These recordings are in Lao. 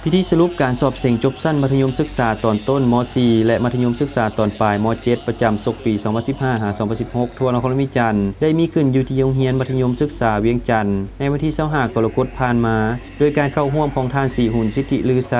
ພິທີສະຫຼຸບການສອບເສັງຈົບຊັ້ນມັດທະຍົມສຶກສາຕອນຕົ້ນ ມໍສີ່ ແລະ ມັດທະຍົມສຶກສາຕອນປາຍ ມໍເຈັດ ປະຈຳສົກປີ ສອງພັນສິບຫ້າ ຫາ ສອງພັນສິບຫົກ ທົ່ວນະຄອນຫຼວງວຽງຈັນ ໄດ້ມີຂຶ້ນຢູ່ທີ່ໂຮງຮຽນມັດທະຍົມສຶກສາວຽງຈັນ ໃນວັນທີ ຊາວຫ້າ ກໍລະກົດຜ່ານມາ, ໂດຍການເຂົ້າຮ່ວມຂອງທ່ານ ສີຫຸນ ສິດທິລືໄຊ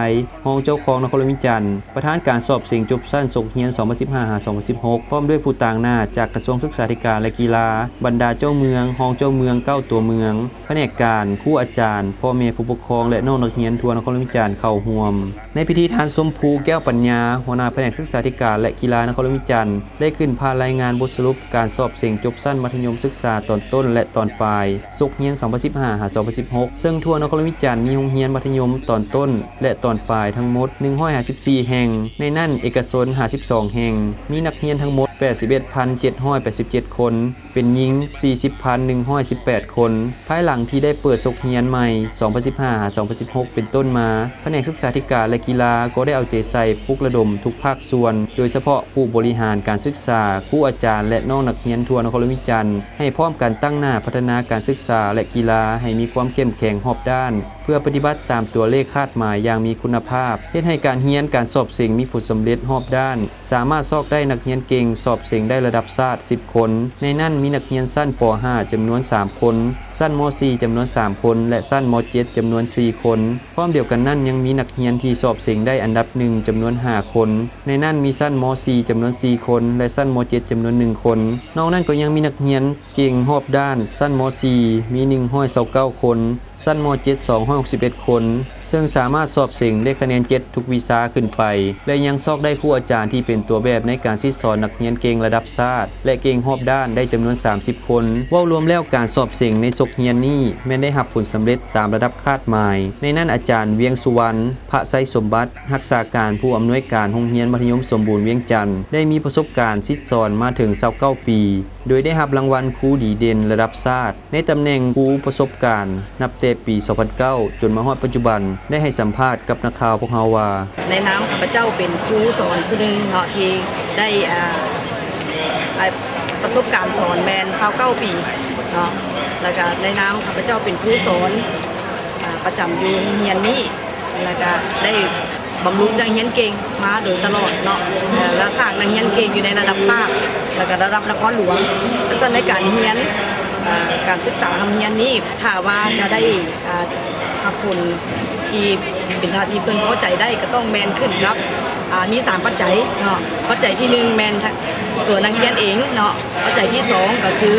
ຮອງເຈົ້າຄອງນະຄອນຫຼວງວຽງຈັນ, ປະທານການສອບເສັງຈົບຊັ້ນສົກຮຽນ ສອງພັນສິບຫ້າ ຫາ ສອງພັນສິບຫົກ ພ້ອມດ້ວຍຜູ້ຕາງໜ້າຈາກກະຊວງສຶກສາທິການ ແລະ ກິລາ, ບັນດາເຈົ້າເມືອງ, ຮອງເຈົ້າເມືອງ, ເກົ້າຕົວເມືອງ, ພະແນກການ, ຄູອາຈານ, ພໍ່ແມ່ຜູ້ປົກຄອງ ແລະ ນ້ອງນັກຮຽນທົ່ວນະຄອນຫຼວງວຽງຈັນເຂົ້າຮ່ວມ. ໃນພິທີ ທ່ານ ຊົມພູ ແກ້ວປັນຍາ ຫົວໜ້າພະແນກສຶກສາທິການ ແລະ ກິລານະຄອນຫຼວງວຽງຈັນ ໄດ້ຂຶ້ນຜ່ານລາຍງານບົດສະຫຼຸບການສອບເສັງຈົບຊັ້ນມັດທະຍົມສຶກສາຕອນຕົ້ນ ແລະ ຕອນປາຍ ສົກຮຽນ ສອງພັນສິບຫ້າ ຫາ ສອງພັນສິບຫົກ ເຊິ່ງທົ່ວນະຄອນຫຼວງວຽງຈັນມີໂຮງຮຽນມັດທະຍົມຕອນຕົ້ນ ແລະ ຕອນປາຍທັງໝົດ ໜຶ່ງຮ້ອຍຫ້າສິບສີ່ແຫ່ງ, ໃນນັ້ນເອກະຊົນ ຫ້າສິບສອງແຫ່ງ, ມີນັກຮຽນທັງໝົດ ແປດສິບເອັດພັນເຈັດຮ້ອຍແປດສິບເຈັດຄົນ, ເປັນຍິງ ສີ່ສິບພັນໜຶ່ງຮ້ອຍສິບແປດຄົນ. ພາຍຫຼັງທີ່ໄດ້ເປີດສົກຮຽນໃໝ່ ສອງພັນສິບຫ້າ ຫາ ສອງພັນສິບຫົກ ເປັນຕົ້ນມາ, ພະແນກສຶກສາທິການ ແລະ ກິລາກໍໄດ້ເອົາໃຈໃສ່ປຸກລະດົມທຸກພາກສ່ວນ, ໂດຍສະເພາະຜູ້ບໍລິຫານການສຶກສາ, ຄູອາຈານ ແລະ ນ້ອງນັກຮຽນທົ່ວນະຄອນຫຼວງວຽງຈັນ ໃຫ້ພ້ອມກັນຕັ້ງໜ້າພັດທະນາການສຶກສາ ແລະ ກິລາໃຫ້ມີຄວາມເຂັ້ມແຂງຮອບດ້ານ, ເພື່ອປະຕິບັດຕາມຕົວເລກຄາດໝາຍຢ່າງມີຄຸນນະພາບ, ເຮັດໃຫ້ການຮຽນການສອບເສັງມີຜົນສຳເລັດຮອບດ້ານ, ສາມາດຊອກໄດ້ນັກຮຽນເກັ່ງສອບເສັງໄດ້ລະດັບຊາດ ສິບຄົນ, ໃນນັ້ນມີນັກຮຽນຊັ້ນ ປໍຫ້າ ຈຳນວນ ສາມຄົນ, ຊັ້ນ ມໍສີ່ ຈຳນວນ ສາມຄົນ ແລະ ຊັ້ນ ມໍເຈັດ ຈຳນວນ ສີ່ຄົນ. ພ້ອມດຽວກັນນັ້ນ ຍັງມີນັກຮຽນທີ່ສອບເສັງໄດ້ອັນດັບໜຶ່ງ ຈຳນວນ ຫ້າຄົນ, ໃນນັ້ນມີຊັ້ນ ມໍສີ່ ຈຳນວນ ສີ່ຄົນ ແລະ ຊັ້ນ ມໍເຈັດ ຈຳນວນ ໜຶ່ງຄົນ. ນອກນັ້ນກໍຍັງມີນັກຮຽນເກັ່ງຮອບດ້ານ ຊັ້ນ ມໍສີ່ ມີ ໜຶ່ງຮ້ອຍຊາວເກົ້າຄົນ, ຊັ້ນ ມໍເຈັດ ສອງຮ້ອຍຫົກສິບເອັດຄົນ, ເຊິ່ງສາມາດສອບເສັງໄດ້ຄະແນນ ເຈັດ ທຸກວິຊາຂຶ້ນໄປ ແລະ ຍັງຊອກໄດ້ຄູອາຈານທີ່ເປັນຕົວແບບໃນການສິດສອນນັກຮຽນເກັ່ງລະດັບຊາດ ແລະ ເກັ່ງຮອບດ້ານໄດ້ຈຳນວນ ສາມສິບຄົນ. ເວົ້າລວມແລ້ວ, ການສອບເສັງໃນສົກຮຽນນີ້ແມ່ນໄດ້ຮັບຜົນສຳເລັດຕາມລະດັບຄາດໝາຍ. ໃນນັ້ນ, ອາຈານ ວຽງສຸວັນ ພະໄຊສົມບັດ, ຮັກສາການຜູ້ອຳນວຍການໂຮງຮຽນມັດທະຍົມສົມບູນວຽງຈັນ ໄດ້ມີປະສົບການສິດສອນມາເຖິງ ຊາວເກົ້າປີ, ໂດຍໄດ້ຮັບລາງວັນຄູດີເດັ່ນລະດັບຊາດ ໃນຕຳແໜ່ງຄູປະສົບການ ນັບແຕ່ປີ ສອງພັນເກົ້າ ຈົນມາຮອດປັດຈຸບັນ, ໄດ້ໃຫ້ສຳພາດກັບນັກຂ່າວພວກເຮົາວ່າ: ໃນນາມຂ້າພະເຈົ້າເປັນຄູສອນຜູ້ໜຶ່ງເນາະ ທີ່ໄດ້ ອ່າ ປະສົບການສອນແມ່ນ ຊາວເກົ້າປີເນາະ, ແລ້ວກະໃນນາມຂ້າພະເຈົ້າເປັນຄູສອນ ອ່າ ປະຈຳຢູ່ໂຮງຮຽນນີ້ ແລ້ວກະໄດ້ບຳລຸງນັກຮຽນເກັ່ງມາໂດຍຕະຫຼອດເນາະ ແລະ ສ້າງນັກຮຽນເກັ່ງຢູ່ໃນລະດັບຊາດ ແລ້ວກະລະດັບນະຄອນຫຼວງ. ສະນັ້ນໃນການຮຽນ ເອີ ການສຶກສາຮ່ຳຮຽນນີ້ ຖ້າວ່າຈະໄດ້ ເອີ ຮັບຜົນທີ່ເປັນທ່າທີ່ເພິ່ງພໍໃຈໄດ້ ກໍຕ້ອງແມ່ນຂຶ້ນກັບ ອ່າ ມີສາມປັດໄຈເນາະ. ປັດໄຈທີໜຶ່ງແມ່ນ ທ- ຕົວນັກຮຽນເອງເນາະ, ປັດໄຈທີສອງກໍຄື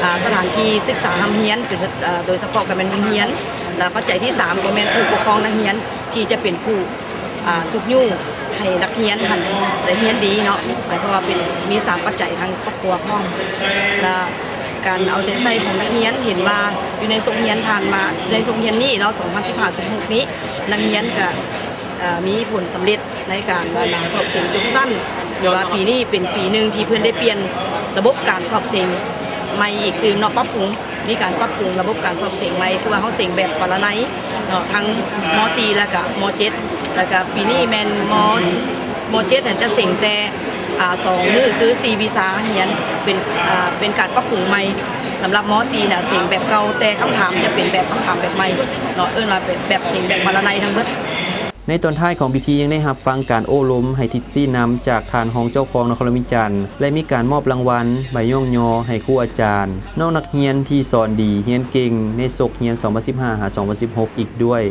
ອ່າ ສະຖານທີ່ສຶກສາຮ່ຳຮຽນ ເປັນ ເອີ ໂດຍສະເພາະກໍແມ່ນໂຮງຮຽນ ແລະ ປັດໄຈທີສາມກໍແມ່ນຜູ້ປົກຄອງນັກຮຽນ ທີ່ຈະເປັນຜູ້ ອ່າ ຊຸກຍູ້ໃຫ້ນັກຮຽນຫັ້ນໄດ້ຮຽນດີເນາະ, ໝາຍຄວາມວ່າເປັນ ມີສາມປັດໄຈ ທັງຄອບຄົວພ້ອມ ແລະ ການເອົາໃຈໃສ່ຂອງນັກຮຽນ. ເຫັນວ່າຢູ່ໃນສົກຮຽນຜ່ານມາ ໃນສົກຮຽນນີ້ເນາະ ສອງພັນສິບຫ້າ ສິບຫົກນີ້ ນັກຮຽນກະ ເອີ ມີຜົນສຳເລັດໃນການ ເອີ ສອບເສັງຈົບຊັ້ນ. ຖືວ່າປີນີ້ເປັນປີໜຶ່ງທີ່ເພິ່ນໄດ້ປ່ຽນລະບົບການສອບເສັງໃໝ່ອີກຕື່ມເນາະ, ປັບປຸງ ມີການປັບປຸງລະບົບການສອບເສັງໃໝ່ ຄືວ່າເຮົາເສັງແບບປະລະໄນເນາະ ທັງ ມໍສີ່ ແລະກະ ມໍເຈັດ ແລະກະປີນີ້ແມ່ນ ມໍ ມໍເຈັດຫັ້ນຈະເສັງແຕ່ ອ່າ ສອງມື້ ຄື ສີ່ວິຊາຮຽນ ເປັນ ອ່າ ເປັນການປັບປຸງໃໝ່. ສຳລັບ ມໍສີ່ ນະ ເສັງແບບເກົ່າ ແຕ່ຄຳຖາມຈະເປັນແບບ ຄຳຖາມແບບໃໝ່ເນາະ, ເອີ້ນວ່າເປັນແບບເສັງແບບປະລະໄນທັງເບິດ. ໃນຕອນທ້າຍຂອງພິທີຍັງໄດ້ຮັບຟັງການໂອ້ລົມໃຫ້ທິດຊີ້ນຳຈາກທ່ານຮອງເຈົ້າຄອງນະຄອນຫຼວງວຽງຈັນ ແລະ ມີການມອບລາງວັນ ໃບຍ້ອງຍໍໃຫ້ຄູອາຈານ, ນ້ອງນັກຮຽນທີ່ສອນດີຮຽນເກັ່ງໃນສົກຮຽນ ສອງພັນສິບຫ້າ ຫາ ສອງພັນສິບຫົກ ອີກດ້ວຍ.